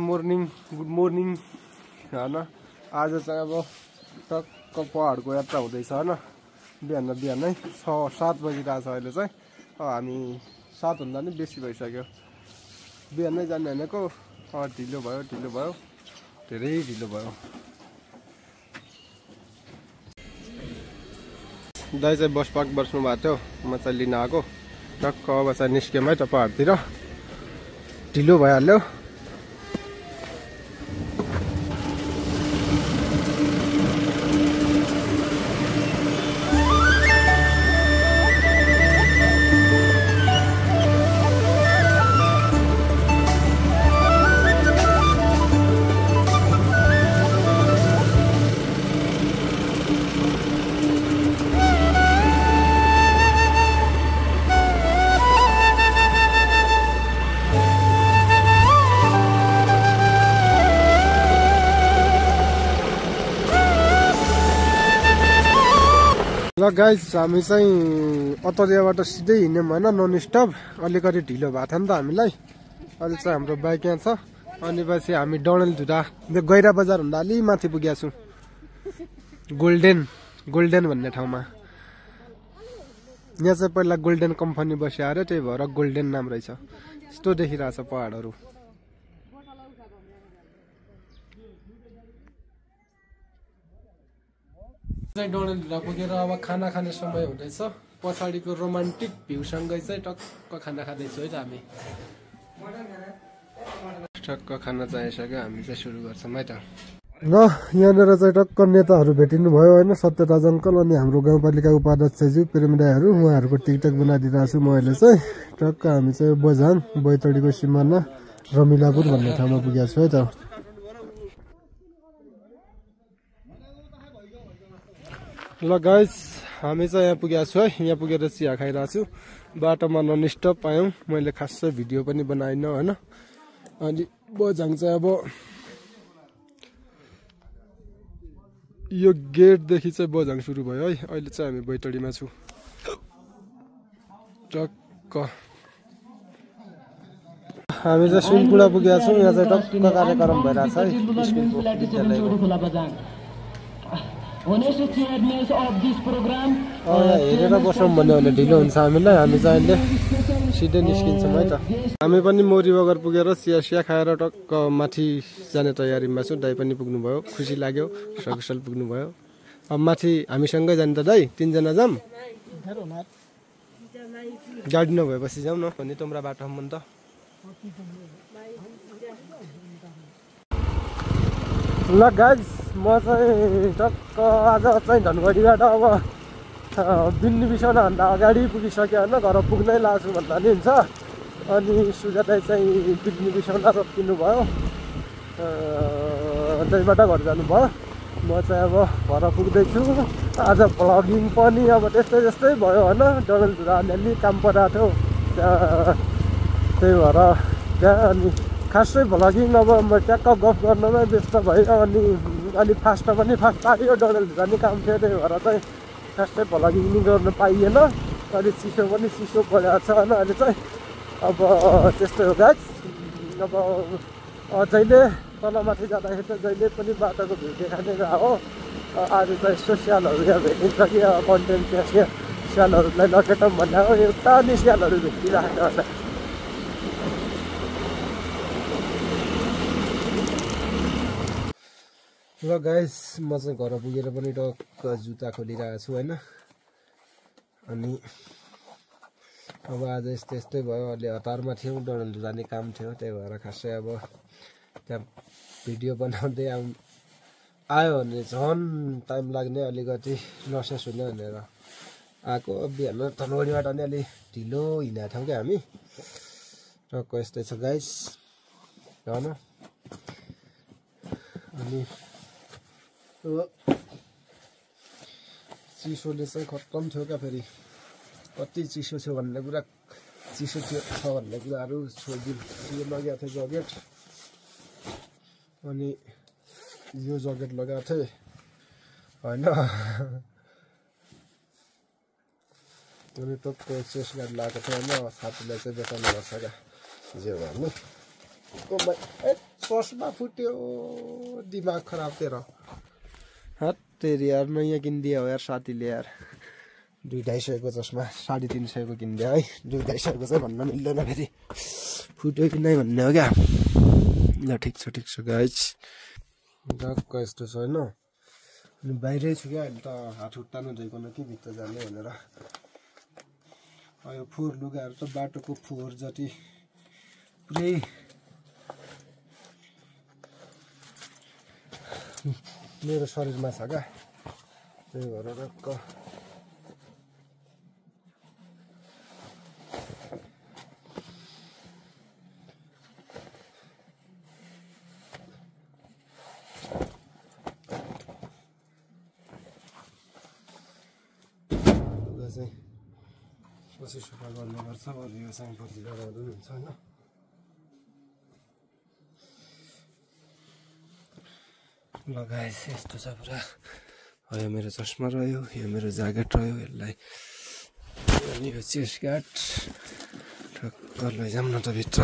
morning good morning हैन आज चाहिँ अब टक्क पहाडको यात्रा हुँदैछ हैन बिहानै 6-7 बजिरहेछ अहिले चाहिँ हामी 7 भन्दा नि बेसी भइसक्यो बिहानै जाने भनेको ढिलो भयो धेरै ढिलो भयो दाइ चाहिँ बस पार्क बस्नु भएको थियो म चाहिँ लिन आएको टक्क अब चाहिँ निस्केमै त पहाडतिर ढिलो भइहाल्यो ल गाइस हामी चाहिँ अतरियाबाट सिधै हिँड्यौँ हैन नन स्टप अलिकति ढिलो भएको थियो नि त हामीलाई अहिले चाहिँ हाम्रो बाइक यहाँ छ अनि पछि हामी डडेलधुरा गैरा बजार भन्दा अलि माथि पुगेका छौँ गोल्डेन भन्ने ठाउँमा यहाँ चाहिँ पहिला गोल्डेन कम्पनी बस्यो अरे त्यही भएर गोल्डेन नाम रहेछ यस्तो देखिरहेछ पहाडहरू डडेलधुरा पुगेर अब खाना खाने समय हुँदैछ पछाडिको रोमान्टिक भ्यूसँगै चाहिँ टक्क खाना खाँदैछौँ है त हामी टक्क खाना चाहिसक्यो हामी चाहिँ सुरु गर्छौँ है त ल यहाँनिर चाहिँ टक्क नेताहरू भेटिनु भयो होइन सत्यराज अङ्कल अनि हाम्रो गाउँपालिका उपाध्यक्षज्यू प्रेमदाईहरू उहाँहरूको टिकटक बनाइदिरहेको छु म अहिले चाहिँ टक्क हामी चाहिँ बझाङ बैतडीको सिमाना रमिलापुर भन्ने ठाउँमा पुगेको छु है त ल गाइस हामी चाहिँ यहाँ पुगेको छु है यहाँ पुगेर चिया खाइरहेको छु बाटोमा नन स्टप आयौँ मैले खासै भिडियो पनि बनाइनँ होइन अनि बझाङ चाहिँ अब यो गेटदेखि चाहिँ बझाङ सुरु भयो है अहिले चाहिँ हामी बैतडीमा छु टक्क हामी चाहिँ सुनपुरा पुगेका छौँ यहाँ चाहिँ टक्क कार्यक्रम भइरहेछ है स्कुलको विद्यालयको हेरेर बसौँ भन्यो भने ढिलो हुन्छ हामीलाई हामी चाहिँ अहिले सिधै निस्किन्छौँ है त हामी पनि मोरी बगर पुगेर चिया खाएर टक्क माथि जाने तयारीमा छु दाइ पनि पुग्नुभयो खुसी लाग्यो सकुशल पुग्नुभयो अब माथि हामीसँगै जाने त दाइ 3 जना जाऊँ गाडी नभएपछि जाउँ न भने तिम्रो बाटो मन त ल गाइस म चाहिँ टक्क आज चाहिँ धनगढीबाट अब बिन्नी बिसाउन भन्दा अगाडि पुगिसक्यो होइन घर पुग्नै लाग्छु भन्दा नि हुन्छ अनि सुजाताई चाहिँ बिन्नी बिसाउन रोकिनु भयो त्यहीबाट घर जानुभयो म चाहिँ अब घर पुग्दैछु आज भ्लगिङ पनि अब त्यस्तै भयो होइन डडेलधुरा अलिअलि काम परेको थियो त्यही भएर त्यहाँ अनि खासै भ्लगिङ अब म ट्याक्क गफ गर्नमा व्यस्त भयो अनि अलिक फास्ट पारियो डडेलधुरा नि काम थियो त्यही भएर चाहिँ खासै भ्लगिङ नि गर्न पाइएन अलिक चिसो परेको छ होइन अहिले चाहिँ अब त्यस्तै हो गाइस अब जहिले तलमाथि जाँदाखेरि चाहिँ जहिले पनि बाटोको भिउ देखाउने हो आज चाहिँ यसो स्यालहरू यहाँ भेटिन्छ कि कन्टेन्ट चाहिँ स्यालहरूलाई लकेटौँ भन्दा हो एउटा नि स्यालहरू भेटिरहेको होला ल गाइस म चाहिँ घर पुगेर पनि टक्क जुत्ता खोलिरहेको छु होइन अनि अब आज यस्तै भयो अलि हतारमा थियौँ डडेलधुरा नि काम थियो त्यही भएर खासै अब त्यहाँ भिडियो बनाउँदै आयो भने झन् टाइम लाग्ने अलिकति लसेस हुने भनेर आएको बिहान धनगढीबाट नि अलि ढिलो हिँडेको थियौँ क्या हामी टक्क यस्तै छ गाइस होइन अनि चिसोले चाहिँ खत्तम थियो क्या फेरि कति चिसो थियो भन्ने कुरा चिसो छ भन्ने कुराहरू छोडिदिनु यो लगाएको थिएँ ज्याकेट अनि यो ज्याकेट लगाएको थिएँ होइन अनि टक्क चेस्ट गार्ड लगाएको थियो होइन साथीलाई चाहिँ बेचाउनु पर्छ क्या जे भन्नु ओ भाइ ए चस्मा फुट्यो दिमाग खराब तेरो हट तेरी यार नयाँ किनिदियो यार साथीले यार 2-250 को चस्मा 350 को किनिदियो है 2-250 को चाहिँ भन्न मिल्दैन फेरि फुट्यो कि नै भन्ने हो क्या ल ठिक छ गाइज गएको यस्तो छ होइन अनि बाहिरै छु क्या अहिले त हात खुट्टा नधोइकन के भित्र जाने भनेर यो फोहोर लुगाहरू त बाटोको फोहोर जति पुरै मेरो शरीरमा छ क्या त्यही भएर रक्क चाहिँ कसै सफा गर्नुपर्छ अरू यो चाहिँ पछि लगाउँदा पनि हुन्छ होइन लगाएछ यस्तो छ पुरा यो मेरो चस्मा रह्यो यो मेरो ज्याकेट रह्यो यसलाई अनि यो चेस्ट गार्ड ठक्क लैजाऊँ न त भित्र